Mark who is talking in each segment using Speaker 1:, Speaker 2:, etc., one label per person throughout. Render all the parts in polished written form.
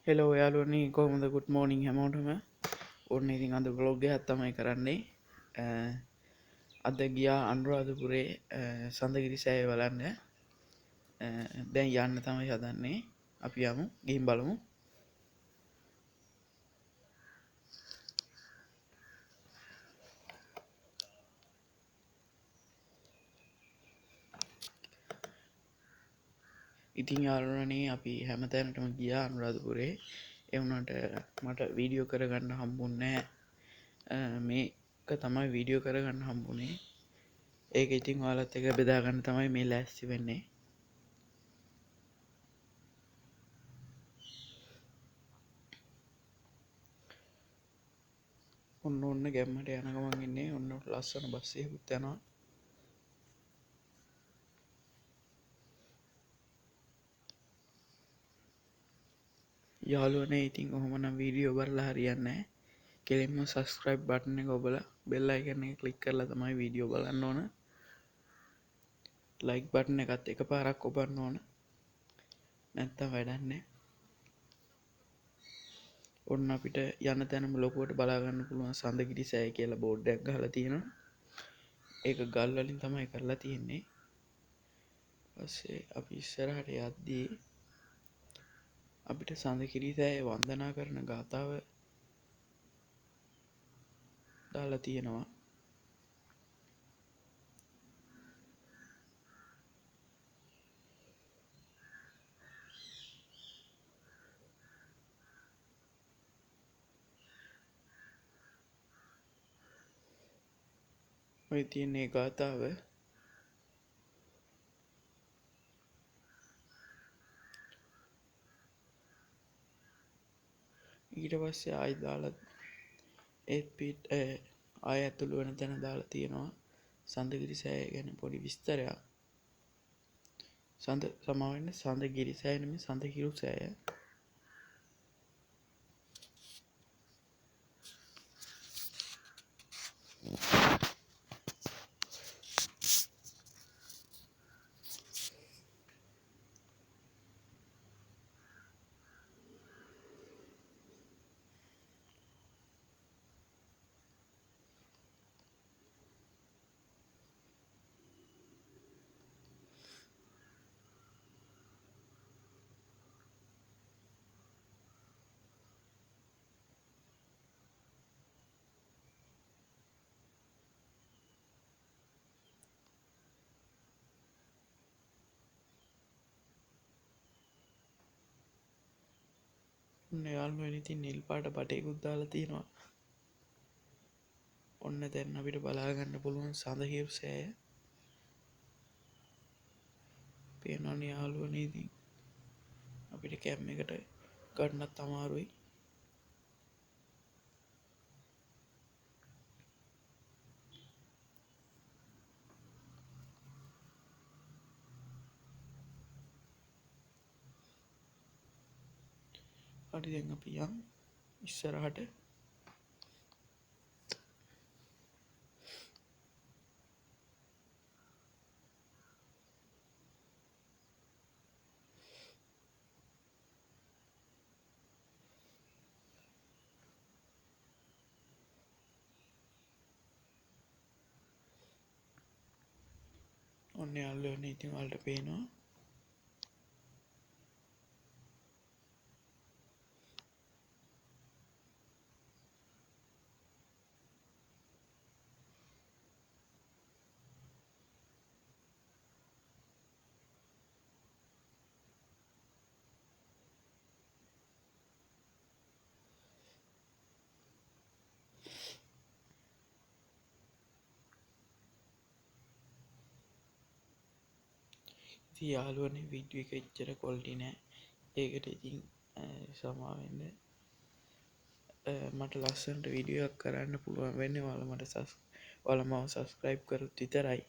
Speaker 1: Hello යාළුවනේ, කොහොමද? Good morning හැමෝටම. ඔන්න ඉතින් අද ව්ලොග් එකක් තමයි කරන්නේ. අද ගියා අනුරාධපුරේ සඳගිරි සෑය බලන්න. දැන් යන්න තමයි හදන්නේ. අපි යමු, ගිහින් බලමු. ඉතින් යාළුවනේ, අපි හැම තැනටම ගියා අනුරාධපුරේ. ඒ වුණාට මට වීඩියෝ කරගන්න හම්බුන්නේ නෑ. මේක තමයි වීඩියෝ කරගන්න හම්බුනේ. ඒක ඉතින් ඔයාලත් එක්ක බෙදා ගන්න තමයි මේ ලෑස්ති වෙන්නේ. ඔන්න ඔන්න ගැම්මට යන ගමන් ඉන්නේ. ඔන්න ලස්සන බස් එකකුත් යනවා. යාළුවනේ, ඉතින් ඔහොමනම් වීඩියෝ බලලා හරියන්නේ නෑ. කෙලින්ම සබ්ස්ක්‍රයිබ් බටන් එක ඔබලා බෙල් අයිකන් එක ක්ලික් කරලා තමයි වීඩියෝ බලන්න ඕන. ලයික් බටන් එකත් එකපාරක් ඔබන්න ඕන. නැත්තම් වැඩක් නෑ. ඔන්න අපිට යන තැනම ලොකුවට බලා ගන්න පුළුවන් සඳගිරි සෑය කියලා බෝඩ් එකක් ගහලා තියෙනවා. ඒක ගල් වලින් තමයි කරලා තියෙන්නේ. පස්සේ අපි ඉස්සරහට යද්දී අපිට සඳකිරි සෑය වන්දනා කරන ගාථාව දාලා තියෙනවා. ඔය තියෙන ඒ ගාථාව. ඊට පස්සේ ආයි දාලා ඒත් පිට, ආය ඇතුළු වෙන තැන දාලා තියෙනවා සඳගිරි සෑය ගැන පොඩි විස්තරයක්. සමා වෙන්න, සඳගිරි සෑය නෙමෙයි, සඳහිරු සෑය. ඔන්න යාළුවනේ, ඉතින් නිල් පාට බටේකුත් දාලා තියෙනවා. ඔන්න දැන් අපිට බලා ගන්න පුළුවන් සඳහිරු සෑය. පේනවනේ යාළුවනේ, ඉතින් අපිට කැම් එකට ගන්නත් අමාරුයි. හරි, දැන් අපි යන් ඉස්සරහට. ඔන්න යාළුවනේ, ඉතින් ඔයාලට පේනවා ඉතින් යාළුවනේ වීඩියෝ එක එච්චර ක්වොලිටි නෑ. ඒකට ඉතින් සමා වෙන්න. මට ලස්සනට වීඩියෝ එකක් කරන්න පුළුවන් වෙන්නේ ඔයාලා මාව සබ්ස්ක්‍රයිබ් කරොත් විතරයි.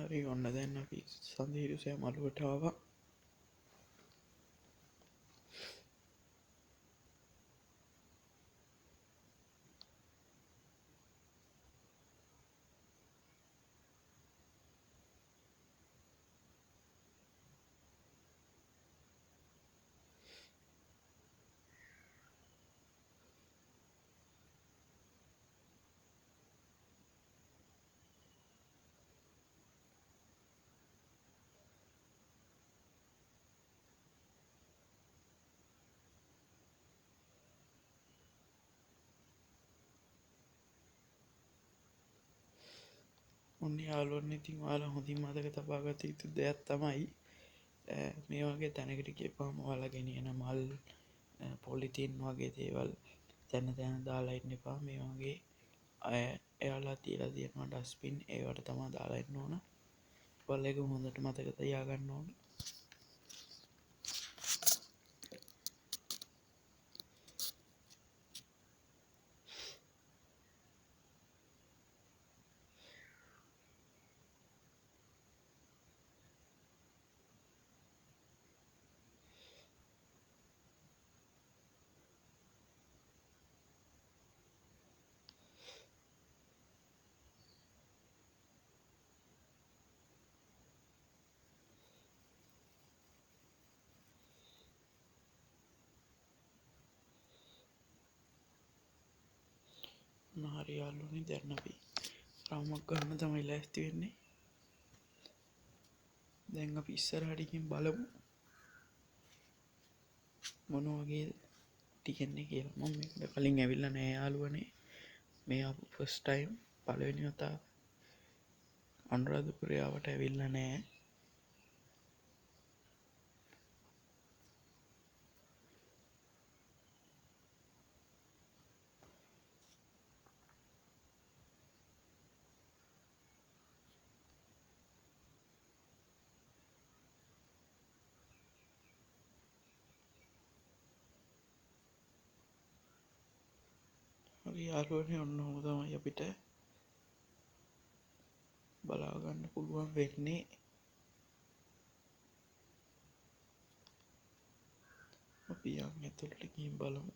Speaker 1: හරි, ඔන්න දැන් අපි සඳහිරු සෑ මළුවට ආවා. ඔන්න යාළුවනේ, ඉතින් ඔයාලා හොඳින් මතක තබා ගත යුතු දෙයක් තමයි මේ වගේ තැනකට ගියපුවම ඔයාලා ගෙනියන මල්, පොලිතින් වගේ දේවල් තැන තැන දාලා ඉන්න එපා. මේ වගේ එයාලා තියලා තියෙනවා ඩස්බින්, ඒවට තමයි දාලා ඉන්න ඕන. ඔයාලා ඒක හොඳට මතක තියාගන්න ඕන. හරි යාළුවනේ, දැන් අපි රවුමක් ගන්න තමයි ලෑස්ති වෙන්නේ. දැන් අපි ඉස්සරහට ගිහින් බලමු මොන වගේ තියෙන්නේ කියලා. මම මේකට කලින් ඇවිල්ලා නෑ යාළුවනේ. මේ ආපු ෆස්ට් ටයිම්, පළවෙනි වතාව අනුරාධපුරේ ආවට ඇවිල්ලා නෑ. හරි යාළුවනේ, ඔන්න ඔහොම තමයි අපිට බලා ගන්න පුළුවන් වෙන්නේ. අපි යන් ඇතුළට ගිහින් බලමු.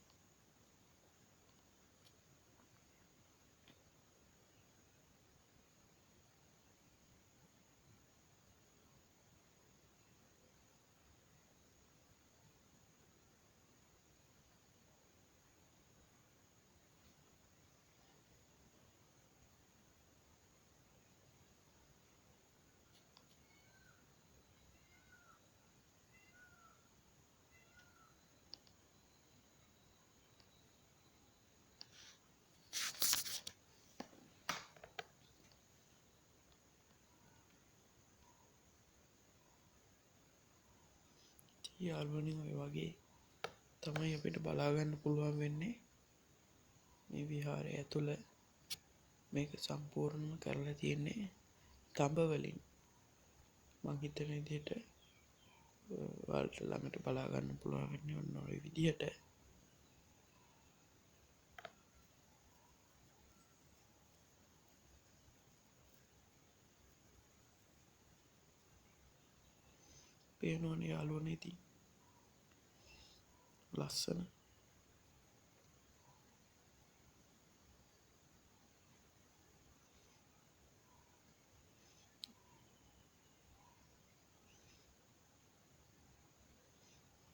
Speaker 1: යාළුවනේ, ඔය වගේ තමයි අපිට බලා ගන්න පුළුවන් වෙන්නේ මේ විහාරය ඇතුළ. මේක සම්පූර්ණයෙන්ම කරලා තියෙන්නේ තඹ වලින්. මං හිතන විදිහට ඔයාලට ළඟට බලා ගන්න පුළුවන් වෙන්නේ ඔන්න ඔය විදිහට. පේනවනේ යාළුවනේ, ඉතින් ලස්සන.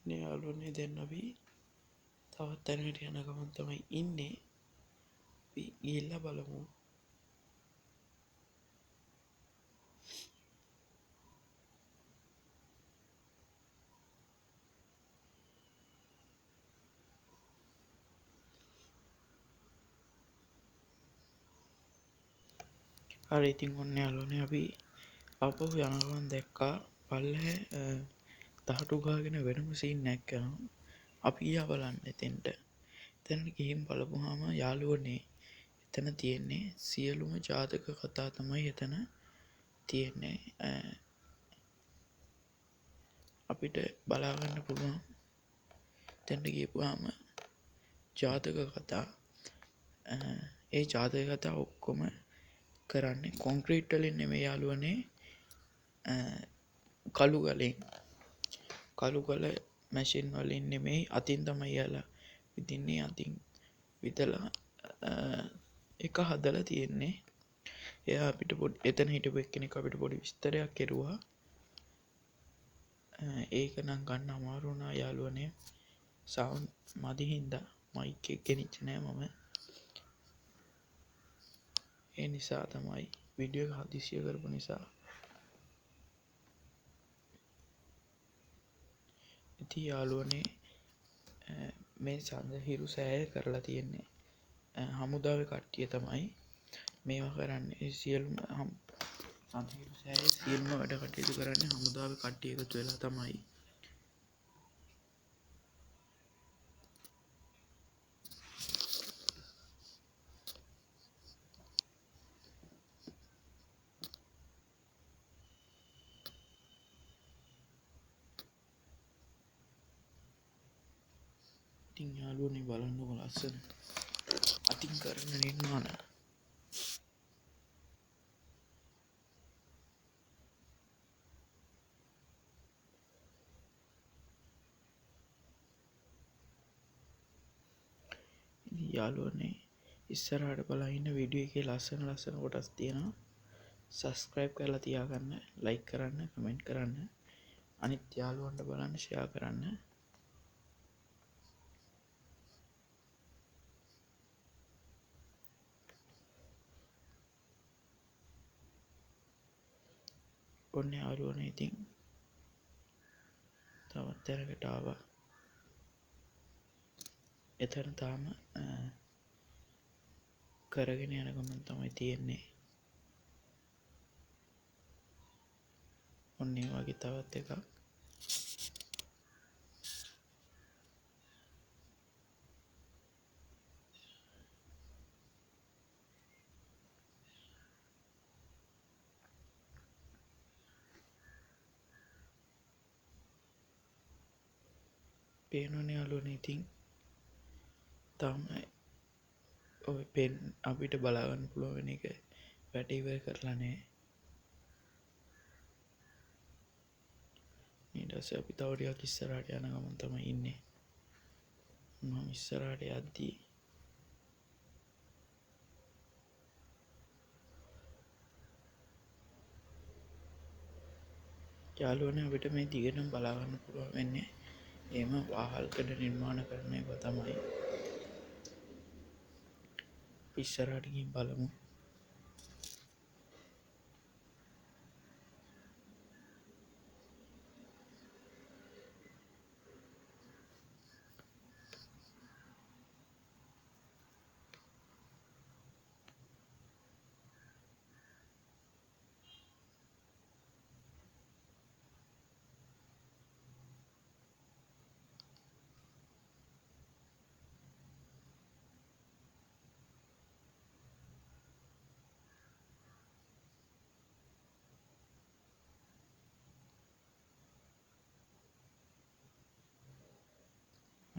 Speaker 1: නේ යාළුවනේ, දැන් අපි තවත් තැනකට යන ගමන් තමයි ඉන්නේ. අපි ගිහිල්ලා බලමු. හරි, ඉතින් ඔන්න යාළුවනේ අපි ආපහු යන ගමන් දැක්කා පල්ලෙහා තහටු ගහගෙන වෙනම සීන් එකක් යනවා. අපි ගියා බලන්න එතෙන්ට. එතනට ගිහින් බලපුවාම යාළුවනේ එතන තියෙන්නේ සියලුම ජාතක කතා තමයි එතන තියෙන්නේ. අපිට බලා ගන්න පුළුවන් එතනට ගියපුවාම ජාතක කතා. ඒ ජාතක කතා ඔක්කොම කරන්නේ කොන්ක්‍රීට් වලින් නෙමෙයි යාළුවනේ, කළු ගලෙන්. කළු ගල මැෂින් වලින් නෙමෙයි, අතින් තමයි යාලා විදින්නේ. අතින් විදලා එක හදලා තියෙන්නේ. එයා අපිට පොඩි, එතන හිටපු එක්කෙනෙක් අපිට පොඩි විස්තරයක් කෙරුවා. ඒක නම් ගන්න අමාරු වුණා යාළුවනේ, සවුන්ඩ් මදි හින්දා මයික් එක ගෙනිච්ච නෑ මම. ඒ නිසා තමයි වීඩියෝ එක හදිසිය කරපු නිසා. ඉතින් යාළුවනේ මේ සඳහිරු සෑය කරලා තියෙන්නේ හමුදාවේ කට්ටිය තමයි මේවා කරන්නේ. ඒ සියලුම සඳහිරු සෑයේ සියලුම වැඩ කටයුතු කරන්නේ හමුදාවේ කට්ටිය එකතු වෙලා තමයි. ඉතින් යාළුවනේ බලන්නකො ලස්සන අතින් කරන නිර්මාණ. ඉතින් යාළුවනේ ඉස්සරහට බලන් ඉන්න වීඩියෝ එකේ ලස්සන ලස්සන කොටස් තියෙනවා. සබ්ස්ක්‍රයිබ් කරලා තියාගන්න, ලයික් කරන්න, කමෙන්ට් කරන්න, අනිත් යාළුවන්ට බලන්න ෂෙයා කරන්න. ඔන්න යාළුවනේ ඉතින් තවත් තැනකට ආවා. එතන තාම කරගෙන යන ගමන් තමයි තියෙන්නේ. ඔන්න ඒ වගේ තවත් එකක්. පේනවනේ යාළුවනේ ඉතින් තාම ඔය පෙන් අපිට බලා ගන්න පුළුවන් වෙන එක වැඩ ඉවර කරලා නෑ. ඊට පස්සේ අපි තව ටිකක් ඉස්සරහට යන ගමන් තමයි ඉන්නේ. මම ඉස්සරහට යද්දී යාළුවනේ අපිට මේ දිගටම බලා ගන්න පුළුවන් වෙන්නේ එහෙම වාහල්කඩ නිර්මාණ කරන ඒවා තමයි. ඉස්සරහට ගිහින් බලමු.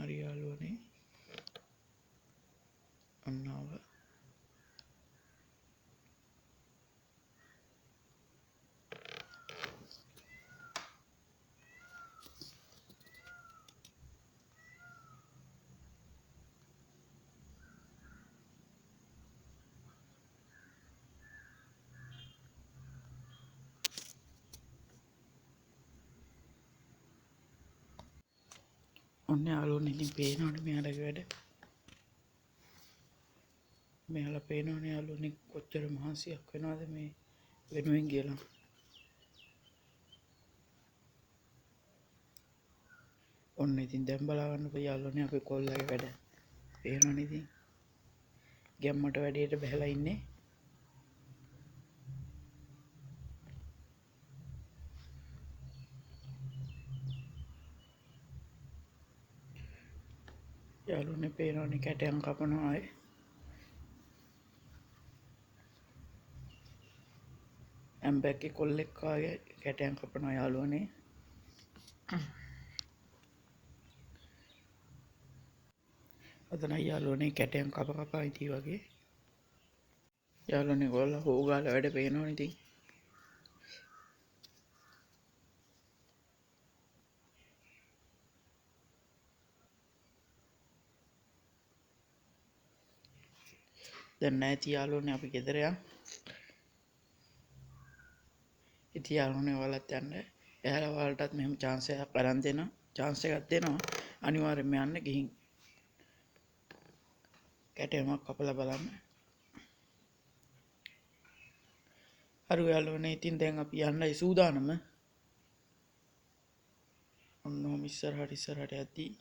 Speaker 1: හරි යාළුවනේ, ඔන්න ආවා. ඔන්න යාළුවනේ ඉතින් පේනවනේ මෙයාලගේ වැඩ. මෙයාලා පේනවනේ යාළුවනේ කොච්චර මහන්සියක් වෙනවද මේ වෙනුවෙන් කියලා. ඔන්න ඉතින් දැන් බලා ගන්නකෝ යාළුවනේ අපේ කොල්ලගේ වැඩ. පේනවනේ ඉතින් ගැම්මට වැඩේට බහැලා ඉන්නේ. යාළුවනේ පේනවනේ කැටයම් කපනවා ආයේ. ඇම්බැක්කේ කොල්ලෙක් වාගේ කැටයම් කපනවා යාළුවනේ. අද නම් යාළුවනේ කැටයම් කප කපා ඉතින් වගේ. යාළුවනේ කොල්ලා හොගාලා වැඩ පේනවනේ ඉතින්. දැන් නැති යාළුවනේ අපි ගෙදර යන්. ඉතින් යාළුවනේ ඔයාලත් යන්න. එයාලා ඔයාලටත් මෙහෙම චාන්ස් එකක් අරන් දෙනවා. චාන්ස් එකක් දෙනවා. අනිවාර්යෙන්ම යන්න ගිහින් කැටයමක් කපලා බලන්න. හරි යාළුවනේ ඉතින් දැන් අපි යන්නයි සූදානම. ඔන්න ඔහොම ඉස්සරහට ඉස්සරහට යද්දී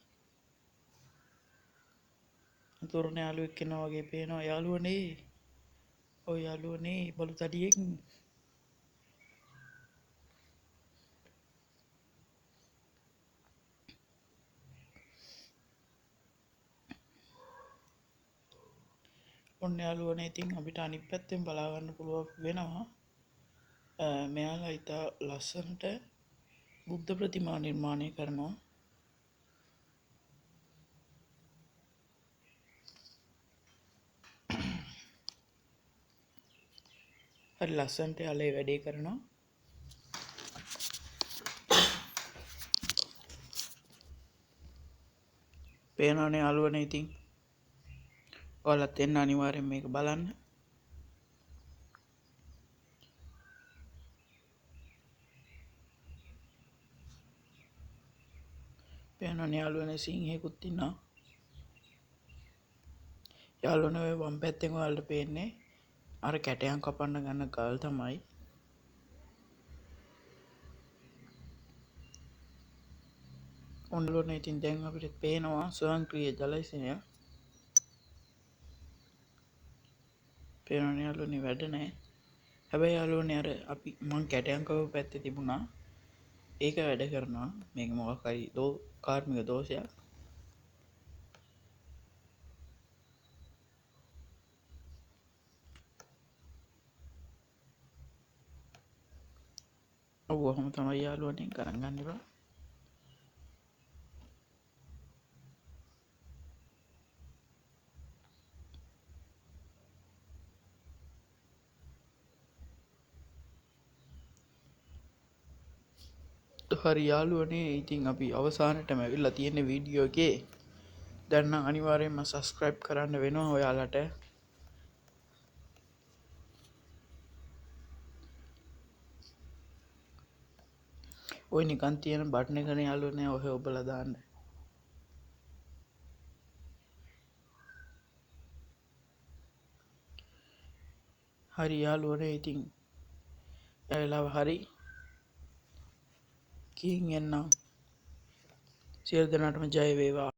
Speaker 1: තුරණ යාළුවෙක් එනවා වගේ පේනවා යාළුවනේ. ඔය යාළුවනේ බලු තඩියෙක්. ඔන්න යාළුවනේ, ඉතින් අපිට අනිත් පැත්තෙන් බලා ගන්න පුළුවන් වෙනවා මෙයාලා ඉතා ලස්සනට බුද්ධ ප්‍රතිමා නිර්මාණය කරනවා. හරි ලස්සනට එයාලා ඒ වැඩේ කරනවා. පේනවනේ යාළුවනේ, ඉතින් ඔයාලත් එන්න අනිවාර්යෙන් මේක බලන්න. පේනවනේ යාළුවනේ, සිංහෙකුත් ඉන්නවා. යාළුවනේ, ඔය වම් පැත්තෙන් ඔයාලට පේන්නේ අර කැටයම් කපන්න ගන්න ගල් තමයි. ඔන්න යාළුවනේ, ඉතින් දැන් අපිට පේනවා ස්වයංක්‍රීය ජලසයනයක්. පේනවනේ යාළුවනේ, වැඩ නෑ. හැබැයි යාළුවනේ, අර අපි මං කැටයම් කපපු පැත්තේ තිබුණා. ඒක වැඩ කරනවා. මේක මොකක් හරි කාර්මික දෝෂයක්. ඔව්, ඔහොම තමයි යාළුවනේ, ගණන් ගන්න එපා. හරි යාළුවනේ, ඉතින් අපි අවසානටම ඇවිල්ලා තියෙන වීඩියෝ එකේ. දැන් නම් අනිවාර්යයෙන්ම සබ්ස්ක්‍රයිබ් කරන්න වෙනවා ඔයාලට. ඔය නිකන් තියෙන බටන් එකනේ යාළුවනේ, ඔහෙ ඔබලා දාන්න. හරි යාළුවනේ, ඉතින් ඒ වෙලාව හරි. ගිහින් එන්නම්. සියලු දෙනාටම ජය වේවා.